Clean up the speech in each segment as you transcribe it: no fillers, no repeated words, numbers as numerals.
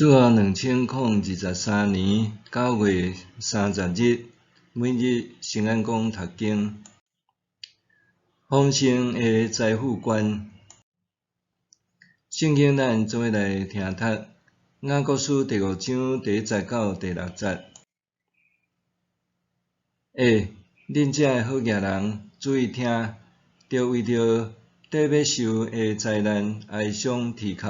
主後2023年9月30日，每日聖安講讀經。豐盛的財富觀，聖經咱做伙來聽讀雅各書第五章第一節到第六節。欸，恁遮的好額人，注意聽，著為著綴欲受的災難哀傷啼哭。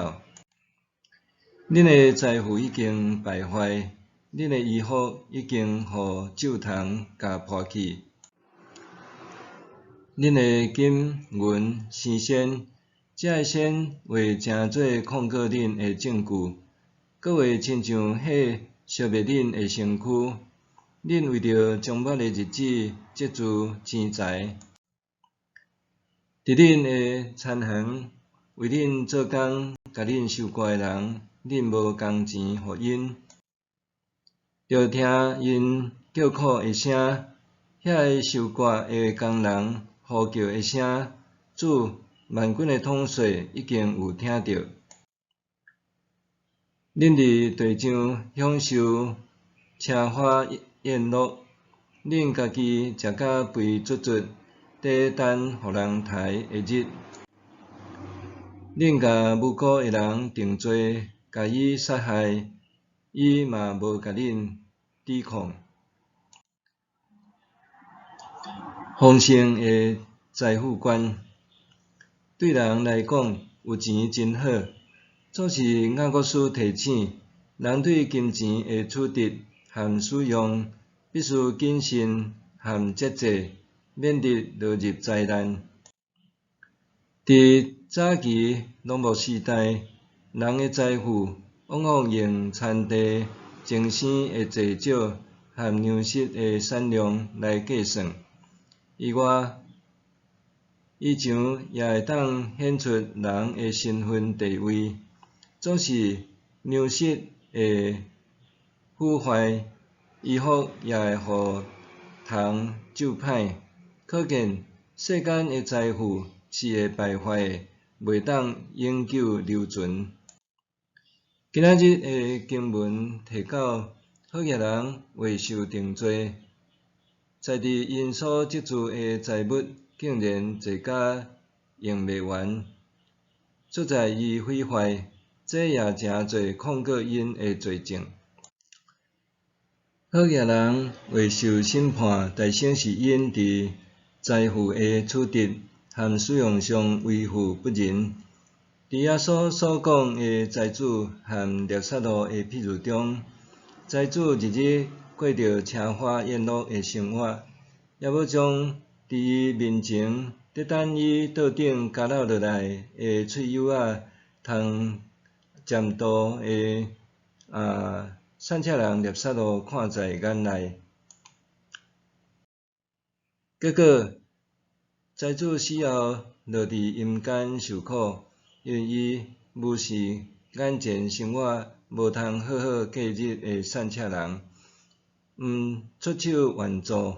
恁的財富已經敗壞，恁的衣服已經予蛀蟲共破去。恁的金銀生鮮，這个顯話成做控告恁的證據，閣會親像火燒滅恁的身軀。恁為著將欲的日子積聚錢財，佇恁的田園為恁做工、共恁收割的人，恁無工錢予𪜶，著聽𪜶叫苦的聲，遐个收割的工人呼叫的聲，主萬軍的統帥已經有聽著。恁佇地上享受奢華宴樂，恁家己食甲肥卒卒，佇等予人刣的日。恁共無辜的人定罪，共伊殺害，伊嘛無共恁抵抗。豐盛的財富觀，對人來講，有錢真好。總是雅各書提醒，人對金錢的取得和使用，必須謹慎和節制，免得落入災難。佇早期農牧時代，人的財富往往用田地增生的濟少和糧食的產量來計算。以外，衣裳也會當顯出人的身份地位。總是糧食會腐壞，衣服也會予蟲蛀歹。可見世間的財富是會敗壞的，袂當永久留存。今仔日的經文提到，好額人會受定罪，在佇𪜶所積聚的財物竟然濟甲用袂完，出在伊毀壞，這也成做控告𪜶的罪證。好額人會受審判，大先是𪜶佇財富的取得和使用上為富不仁。佇耶穌所講的財主和勒撒路的譬喻中，財主日日過著奢華宴樂的生活，也無將佇伊面前佇等伊桌頂交落落來的碎柚仔通占度的散赤人勒撒路看在眼內。結果，財主死後落佇陰間受苦，因為伊無視眼前生活無通好好過日的散赤人，毋出手援助。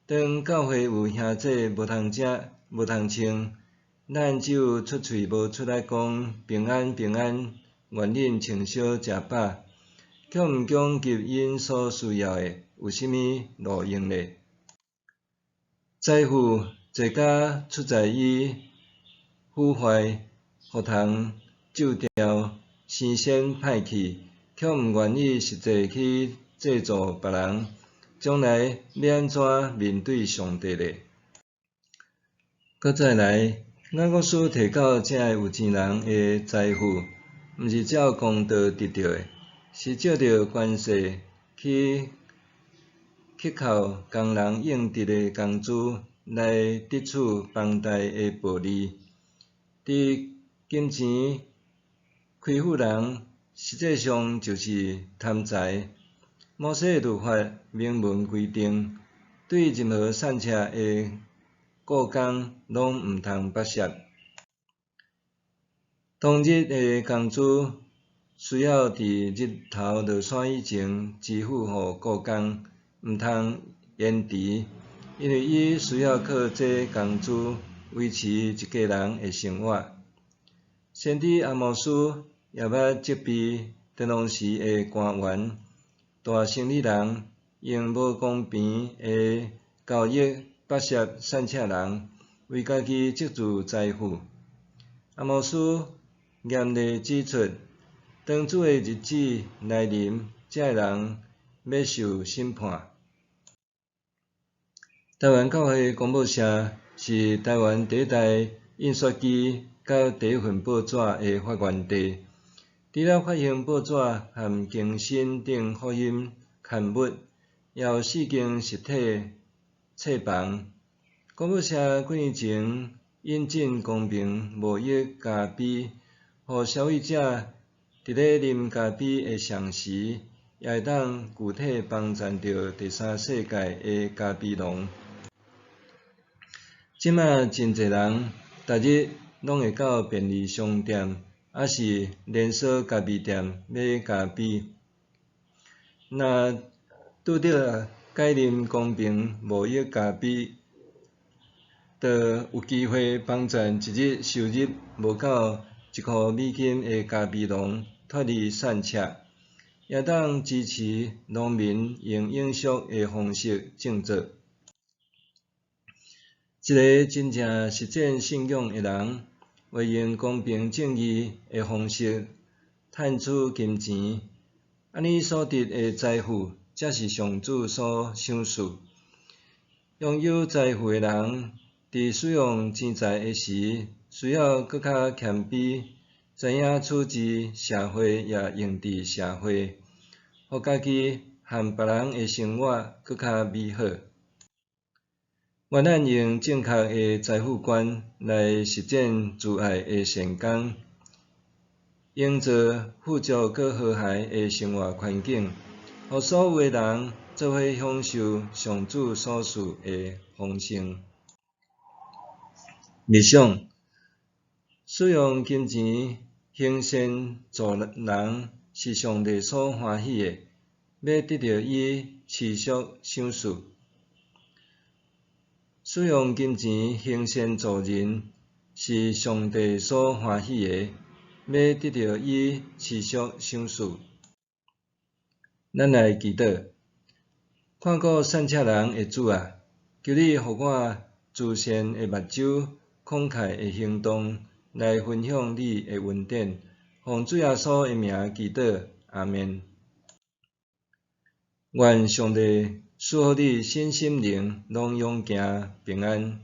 當教會有兄弟無通食、無通穿，咱只有出喙無出力講平安平安，願恁穿少食飽，卻毋供給𪜶所需要的，有啥物路用咧？財富濟甲出在伊腐壞，予蟲蛀掉，生鮮歹去，卻毋願意實際去濟助別人，將來欲按怎面對上帝咧？閣再來，雅各書提到遮个有錢人的財富，毋是照公道得著的，是藉著關係去克扣工人應得的工資來得取房貸的暴利。佇金錢虧負人，實際上就是貪財。摩西律法明文規定，對任何散赤的雇工攏毋通剝削。當日的工資需要佇日頭落山以前支付予雇工，毋通延遲，因為伊需要靠這工資維持一家人的生活。先知阿摩司也捌責備當時的官員、大生理人用無公平的交易剝削散赤人，為家己積聚財富。阿摩司嚴厲指出，當主的日子來臨，這个人欲受審判。台灣教會公報社是台灣第一台印刷機佮第一份報紙的發源地。除了發行報紙和更新等福音刊物，也有四間實體冊房。公報社幾年前引進公平貿易咖啡，予消費者佇咧啉咖啡的同時，也會當具體幫贊著第三世界的咖啡農。這馬真濟人，逐日攏會到便利商店，抑是連鎖咖啡店買咖啡。若拄著改啉公平貿易咖啡，就有機會幫贊一日收入無夠一箍美金的咖啡農脫離散赤，也當支持農民用永續的方式種作。一个真正實踐信仰的人，會用公平正義的方式賺取金錢，按呢所得的財富，才是上主所賞賜。擁有財富的人，佇使用錢財的時，需要閣較謙卑，知影處置社會也用佇社會，予家己和別人的生活閣較美好。願咱用正確的財富觀來實踐慈愛的善工，營造富足閣和諧的生活環境，予所有的人做伙享受上主所賜的豐盛。默想，使用金錢行善助人是上帝所歡喜的，欲得著伊持續賞賜。使用金錢行善助人是上帝所歡喜的，欲得著伊持續賞賜。咱來祈禱，看顧散赤人的主啊，求你予我慈善的目睭，慷慨的行動，來分享你的恩典。奉主耶穌的名祈禱，阿們。願上帝賜予你身心靈攏勇健平安。